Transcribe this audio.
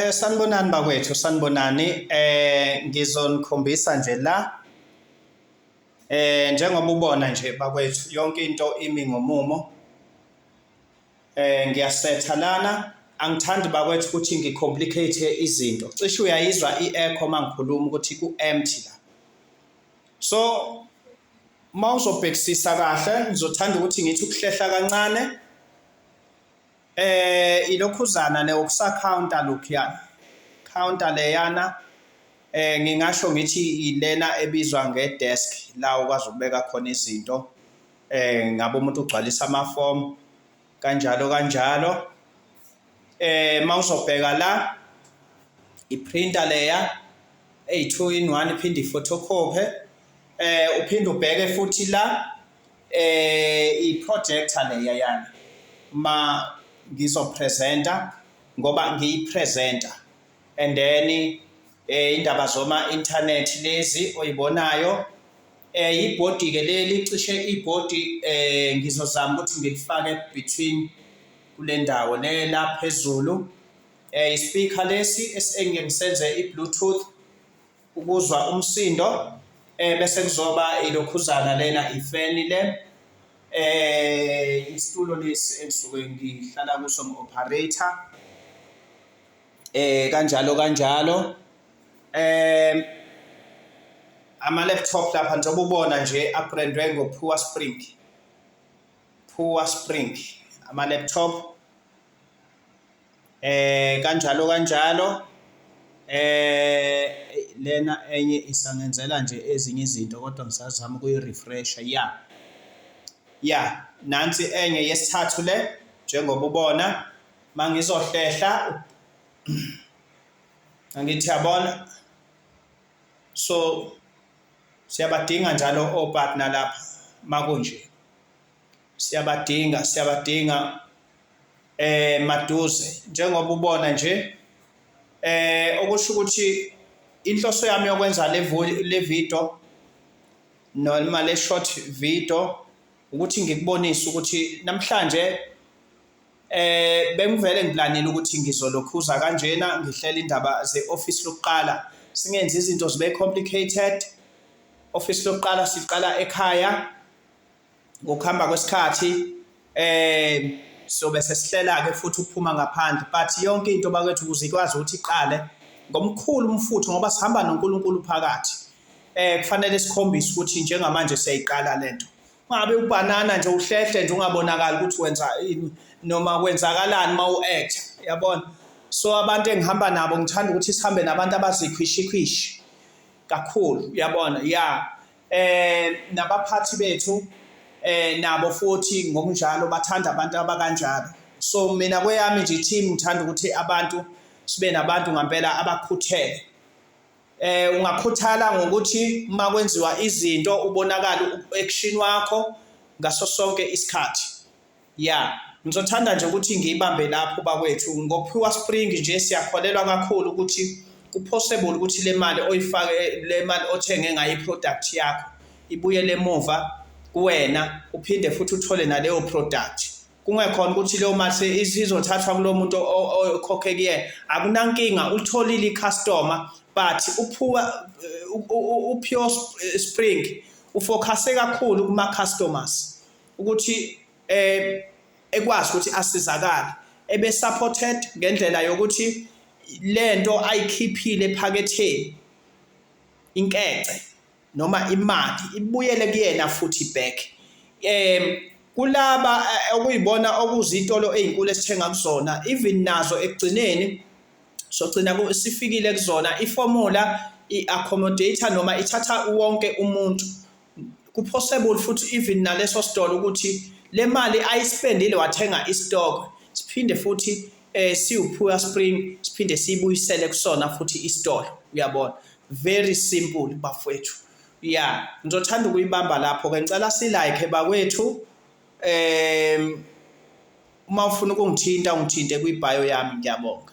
Sanibonani bakwethu, sanibonani. Ngizonikhombisa nje la njengoba ubona nje bakwethu yonke into imi ngomumo. Ngiyasetha lana, angithandi bakwethu ukuthi ngicomplicate izinto. Cishe uyayizwa i-echo mangikhuluma ukuthi ku-empty la. So mawuzobhekisisa kahle ngizothanda ukuthi ngithi ukuhlehla kancane. Ilokhuzana le okusa counter lokhuyana. Counter leyana ngingasho ngithi ilena ebizwa nge-desk la ukwazi ukubeka khona izinto ngabe umuntu ugcwalisa amafomu kanjalo kanjalo. Mawuzobheka la i-printer leya eyi-2 in 1 iphinde i-photocopy. Uphinde ubheke futhi la i-projector leya yana ma ngizopresenta ngoba ngiyi-presenter and then indaba zoma internet lezi oyibonayo ibhodi ke leli cishe ibhodi ngizozama ukuthi ngilifake between kule ndawo le la phezulu. Ispeaker lesi esengike ngisenze i-bluetooth ukuzwa umsindo bese kuzoba ilokhuzana lena ifeni le isitulo lesi engisuke ngihlala kuso ngi-operator kanjalo kanjalo. Ama laptop lapha njengoba ubona nje abrandwe ngo-Pure Spring, Pure Spring ama laptop kanjalo kanjalo. Lena enye isangenzela nje ezinye izinto kodwa ngisazama ukuyirefresha ya. Ya, nansi enye yesithathu le njengoba ubona mangizohlehla angithi yabona. So siyabadinga njalo opartner lapha makunje. Siyabadinga, siyabadinga maduze njengoba ubona nje okusho ukuthi inhloso yami yokwenza le video noma le short video ukuthi ngikubonise ukuthi namhlanje bengivele ngiplanile ukuthi ngizolokhuza kanjena ngihlela indaba ze-office lokuqala, singenzi izinto zibe complicated. Office lokuqala siqala ekhaya, ngokuhamba kwesikhathi sobe sesihlela ke futhi ukuphuma ngaphandle, but yonke into bakwethu ukuze ikwazi ukuthi iqale ngomkhulu umfutho ngoba sihamba noNkulunkulu phakathi. Kufanele sikhombise ukuthi njengamanje siyayiqala lento. Ungabe ubhanana nje uhlehle nje ungabonakali ukuthi wenza ini noma kwenzakalani uma u-actor, yabona. So abantu engihamba nabo ngithanda ukuthi sihambe nabantu abazikhwishikhwishi kakhulu, uyabona ya. Nabaphathi bethu nabo futhi ngokunjalo bathanda abantu abakanjalo. So mina kweyami nje team ngithanda ukuthi abantu sibe nabantu ngampela abakhuthele. Ungakhuthala ngokuthi uma kwenziwa izinto ubonakale u-action wakho ngaso sonke isikhathi. Ya, ngizothanda nje ukuthi ngiyibambe lapho bakwethu. NgoPure Spring nje siyakholelwa kakhulu ukuthi ku-possible ukuthi le mali oyifake, le mali othenge ngayo i-product yakho ibuyele emuva kuwena, uphinde futhi uthole naleyo product. Kungekhona ukuthi leyo mali isizothathwa kulo muntu okhokhe kuyena. Akunankinga, ulitholile i-customer but uPure Spring ufokhase kakhulu kuma-customers ukuthi ekwazi ukuthi asizakale, ebe supported ngendlela yokuthi lento ayikhiphile ephaketheni inkece noma imali ibuyele kuyena futhi back. Kulaba okuyibona okuzitolo ezinkulu esithenga kuzona, even nazo ekugcineni sogcina sifikile kuzona, iformula i-accommodate noma ithatha wonke umuntu. Ku-possible futhi even naleso sitolo ukuthi le mali ayispendile wathenga istock, siphinde futhi siwuPure Spring siphinde siyibuyisele kusona futhi isitolo, uyabona. Very simple bafowethu. Ya, ngizothanda ukuyibamba lapho ke, ngicela si-like bakwethu. Uma ufuna ukungithinta ungithinte kwi-bio yami, ngiyabonga.